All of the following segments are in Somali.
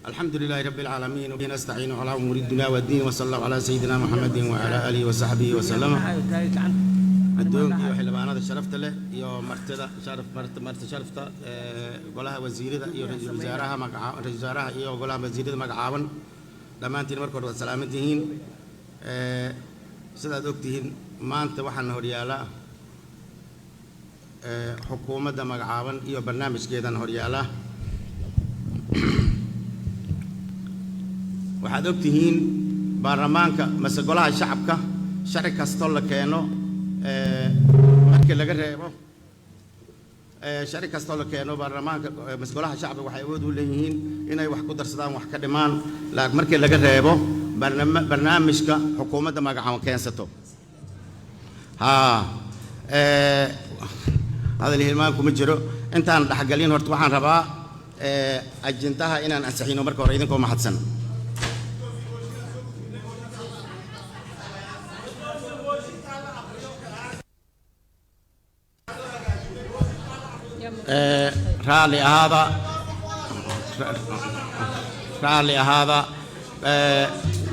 الحمد لله رب العالمين وبه نستعين على امور الدنيا والدين، وصلى الله على سيدنا محمد وعلى اله وصحبه وسلم. Guddoonka iyo xildhibaanada sharafta leh iyo martida sharaf, marti sharafta, golaha wasiirada iyo ra'iisul wasaaraha magaca, ra'iisul wasaaraha iyo golaha wasiirada magacaaban, dhammaantiin marka hore waad salaaman tihiin. Sidaad ogtihiin, maanta waxaana horyaala xukuumadda magacaaban iyo barnaamijkeedan horyaala. Waxaad ogtihiin baarlamaanka mase golaha shacabka sharci kastoo la keeno, markii laga reebo sharci kastoo la keeno baarlamaanka mase golaha shacabka, waxay awood u leeyihiin inay wax ku darsadaan, wax ka dhimaan, laakiin markii laga reebo barnaamijka xukuumadda magacaaban keensato. Haa, hadal hilmaan kuma jiro. Intaan dhexgalin horta waxaan rabaa ajendaha inaan ansixino marka hore, idinkoo mahadsan. Raalli ahaada, raalli ahaada.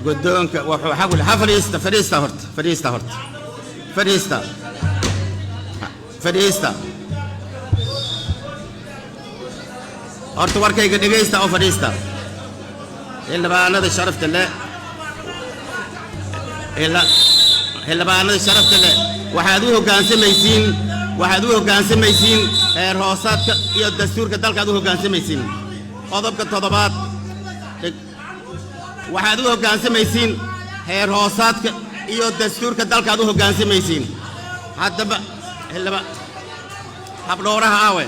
Guddoonka wuxuu xaq u ha fadhiista, fadhiista horta, fadhiista horta, fadhiista, fadhiista horta, warkayga dhegaysta oo fadhiista. Xildhibaanada sharafta leh, xildhibaanada sharafta leh, waxaad u hoggaansamaysiin heer hoosaadka iyo dastuurka dalka aad u hoggaansamaysiin, qodobka 7aad. Waxaad u hoggaansamaysiin heer hoosaadka iyo dastuurka dalka aad u hoggaansamaysiin. Haddaba xildhiba habdhowraha aawe?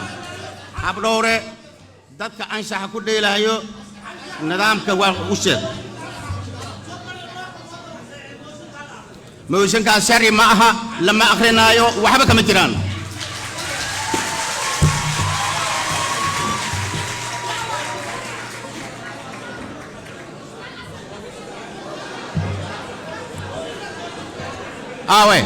Habdhowre, dadka anshaxa ku dheelaayo nidaamka waa u sheeg. Mooshankaas sharci ma aha, lama akrinaayo, waxba kama jiraan. Aawe?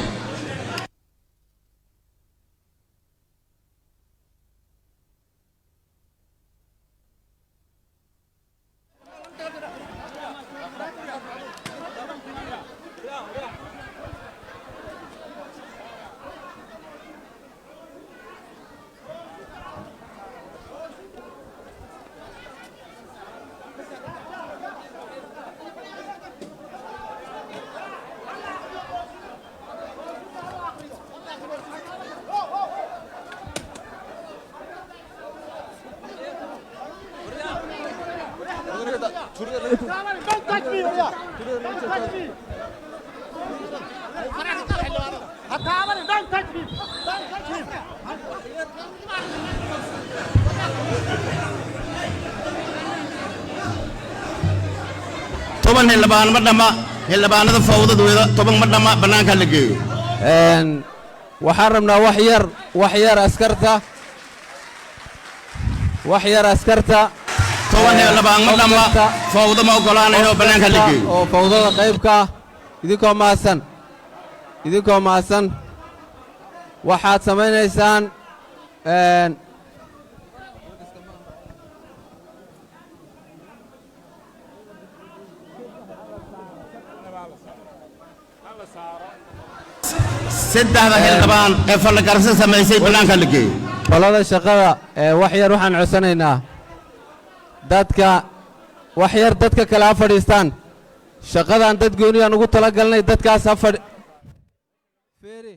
Don't touch me! Don't touch me! Don't touch me! Don't touch me! 10 xildhibaan ma dhamma. Xildhibaanada fawdadooda 10 ma dhamma, bannaankaa la geeyo. Waxaan rabnaa wax yar, wax yar askarta, wax yar askarta. 10 xildhibaan ma dhamma, fawdo ma oggolaanayno, bannaankaa la geeyo. Oo fawdada qaybka ah, idinkoo mahadsan, idinkoo mahadsan, waxaad samaynaysaan Saddexda xildhibaan ee fallagarso samaysay bannaankaa la geeyo. Qolada shaqada ee wax yar waxaan codsanaynaa dadka wax yar, dadka kale ha fadhiistaan. Shaqadan dad gooniyaan ugu tala galnay, dadkaas ha fadhi. Feeri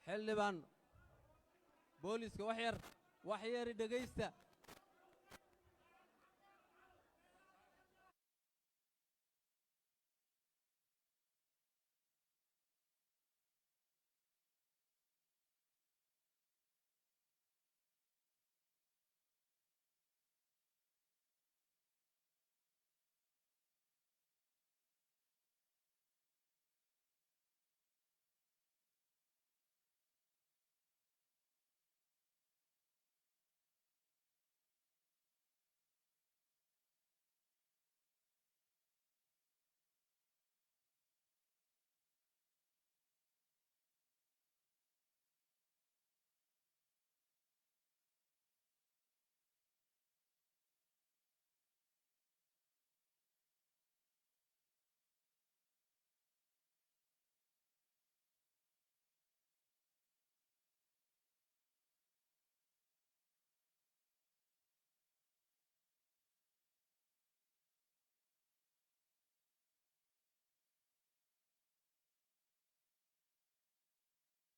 xildhibaan, booliska wax yar, wax yari dhegaysta.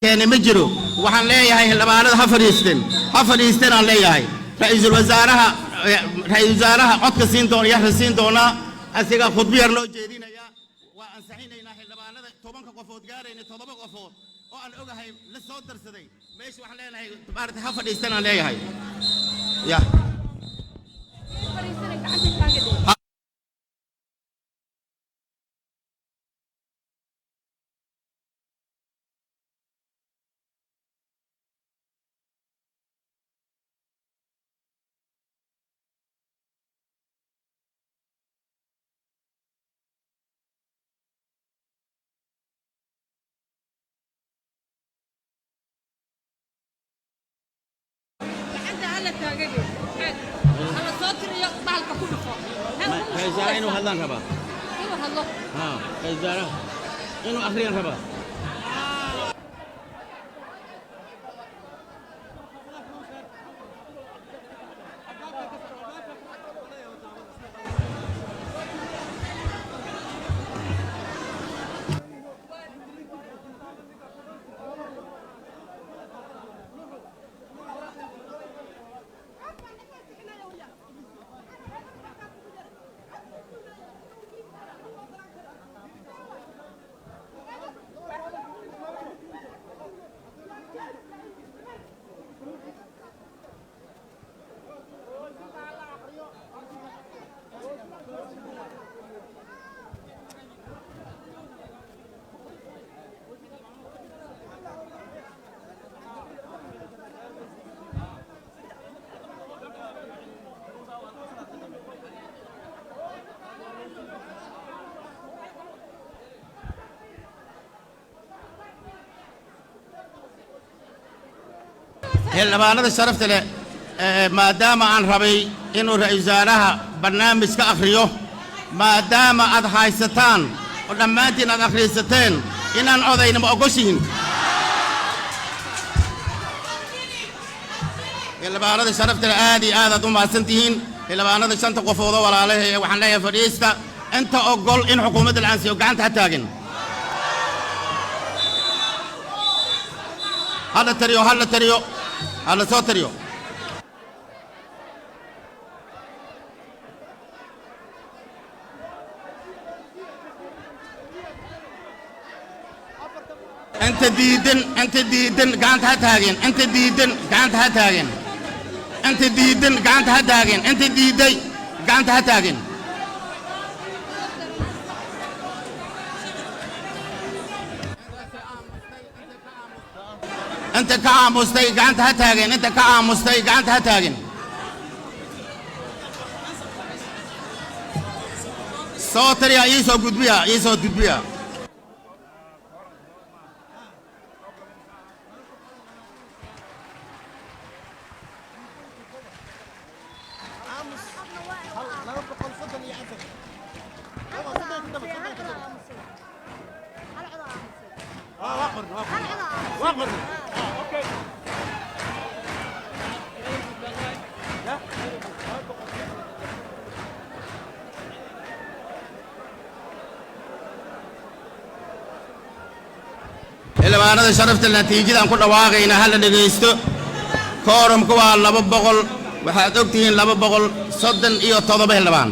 Keenay ma jiro. Waxaan leeyahay, xildhibaanada ha fadhiisteen, ha fadhiisteen aan leeyahay. Ra-iisul wasaaraha codka siin doona, yarra siin doonaa, asiga khudbo yar loo jeedinayaa. Waa ansixinaynaa. Xildhibaanada 10-ka qofood gaarayna, 7 qofood oo aan ogahay la soo darsaday meesha, waxaan leenahay maarata ha fadhiisteen aan leeyahay ya. Gacanta hala taagage, hala soo tiriyo, bahalka ku dhufo. Ra'iisul wasaaraha inuu hadlaan rabaa. Inuu hadlo. Ha, ra'iisul wasaaraha inuu akhriyaan rabaa. Xildhibaanada sharafta leh, maadaama aan rabay inuu ra'iisul wasaaraha barnaamij ka akhriyo, maadaama aad haysataan oo dhammaantiin aad akhriisateen, inaan codayna ma ogoshihin? Xildhibaanada sharafta leh, aad iyo aad aad u mahadsan tihiin. Xildhibaanada shanta qofoodoo walaalahay ee waxaan leeyahay fadhiista. Inta ogol in xukuumadda la ansiyo gacanta ha taagin. Hala tariyo, hala tariyo, hala soo tariyo. Inta diidan, inta diidan gacanta ha taagin. Inta diidan gacanta ha taagin. Inta diidan gacanta ha taagin. Inta diiday gacanta ha taagin. Inta ka aamustay gacanta ha taagin. Inta ka aamustay gacanta ha taagin. Soo tariya, ii soo gudbiya, ii soo gudbiya. 234, 37. Waa qorn, waa qorn, waa qorn. Okay, ya. Xildhibaanada sharafta, natiijadan ku dhawaaqayna hala dhegaysto. Kooramku waa 200, waxaad og tihiin, 237 xildhibaan.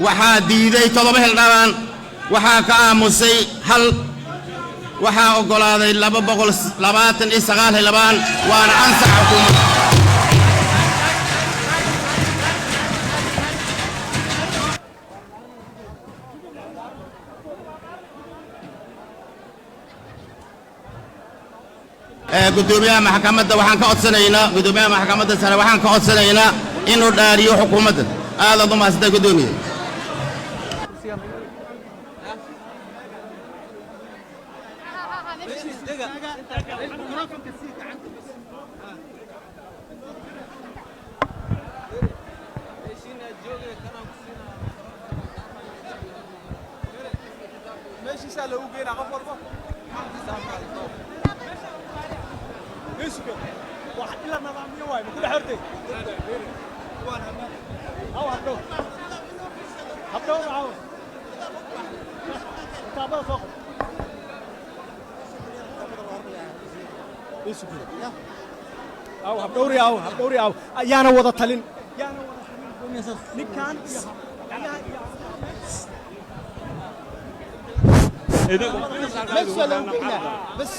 Waxaa diiday 7 xildhibaan, waxaa ka aamusay hal, waxaa oggolaaday 229 xildhibaan. Waana ansax xukuumad. Guddoomiyaha maxkamadda waxaan ka codsanaynaa, guddoomiyaha maxkamadda sare waxaan ka codsanaynaa inuu dhaariyo xukuumadda. Aadaad u mahadsantahay, guddoomiye. Meeshiisaa loogu geynaa qof walba. Meeshiga wax ila nidaamyo waay ma ku dhex hortay. Aw habdhow, habdhow, aw kitaabada soo qor. Aw habdhowri, aw habdhowri, aw yaana wada talin, yaana wada talin ninkan iyo بس.